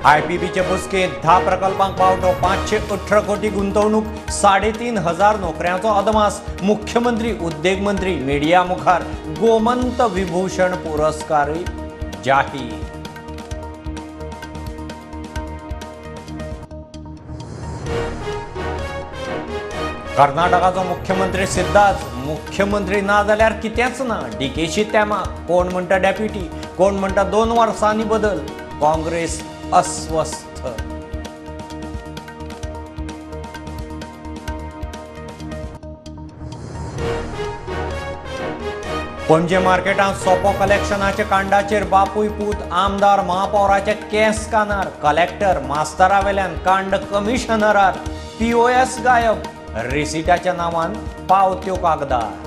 आयपीबीचे बसकेंत 10 प्रकल्पांक पावटो, 518 कोटी गुंतवणूक, 3500 नोकऱ्यांचो अदमास. मुख्यमंत्री, उद्देग मंत्री मिडिया मुखार गोमंत विभूषण पुरस्कारय जाहीर. कर्नाटकाचो मुख्यमंत्री सिद्धाच, मुख्यमंत्री ना जाल्यार कितेंच ना. डीकेशी तेमा, कोण म्हणटा डेप्युटी, कोण म्हणटा 2 वर्सांनी बदल. काँग्रेस अस्वस्थ. पणजे मार्केटांत सोपो कलेक्शनाच्या कांडाचेर बापूय पूत आमदार महापौराचे केस कानार. कलेक्टर मास्तरा वेल्यान कांड कमिशनरार. पीओएस गायब, रिसिटाच्या नांवान पावत्यो कागदार.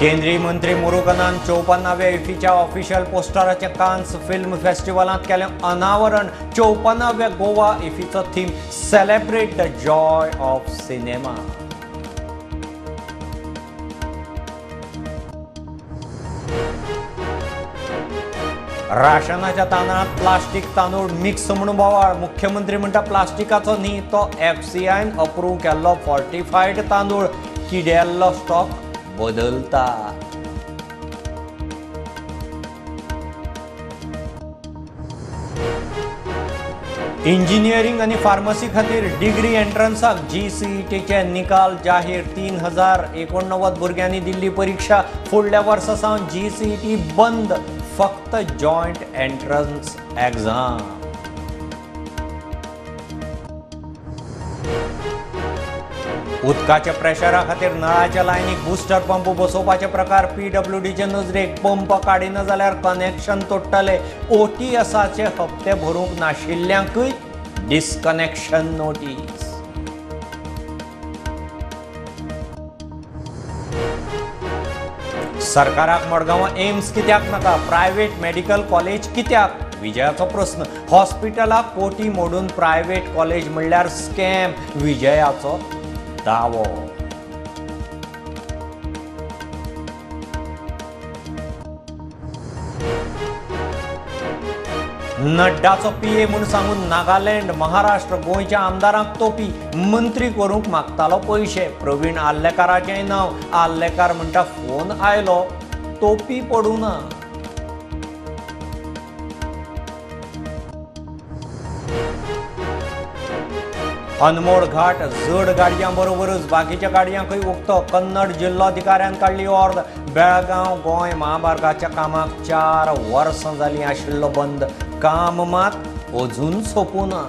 केंद्रीय मंत्री मुरुगनान 54व्या इफीच्या ऑफिशियल पोस्टराचे कान्स फिल्म फेस्टिवलांत केलें अनावरण. 54व्या गोवा इफीचो theme celebrate the joy of cinema. राशनाच्या तांदळांत प्लास्टीक तांदूळ मिक्स म्हणून बोवाळ. मुख्यमंत्री म्हणटा प्लास्टिकाचो न्ही तो एफसीआयन अप्रूव केल्लो फॉर्टिफायड तांदूळ. किडेल्लो स्टॉक बदलता. इंजिनियरिंग आनी फार्मसी खातीर डिग्री एंट्रन्साक जीसीईटीचे निकाल जाहीर. 3089 भुरग्यांनी दिल्ली परिक्षा. फुडल्या वर्सा सावन जीसीईटी बंद, फक्त जॉयंट एंट्रन्स एग्जाम. उदकाच्या प्रेशरा खातीर नळाच्या लायनीक बुस्टर पंप बसोवपाचे प्रकार पीडब्ल्यूडीचे नजरेक. पंप काडिना जाल्यार कनेक्शन तोडटले. ओटीएसाचे हप्ते भरूंक नाशिल्ल्यांकूय डिस्कनेक्शन नोटीस. सरकाराक मडगांवां एम्स कित्याक नाका, प्रायव्हेट मेडिकल कॉलेज कित्याक, विजयाचो प्रस्न. हॉस्पिटलाक कोटी मोडून प्रायव्हेट कॉलेज म्हणल्यार स्कॅम, विजयाचो दावो. नड्डाचो पीए म्हूण सांगून नागालँड, महाराष्ट्र, गोंयच्या आमदारांक तोपी. मंत्री करूंक मागतालो पयशे. प्रवीण आर्लेकाराचेंय नांव. आर्लेकार म्हणटा फोन आयलो, तोपी पडूं ना. अनमोड घाट जड गाडयां बरोबरच बाकीच्या गाडयांकूय उक्तो. कन्नड जिल्लोधिकाऱ्यान काडली ऑर्द. बेळगांव गोंय महामार्गाच्या कामाक 4 वर्सां जालीं आशिल्लो बंद. काम मात अजून सोंपूं ना.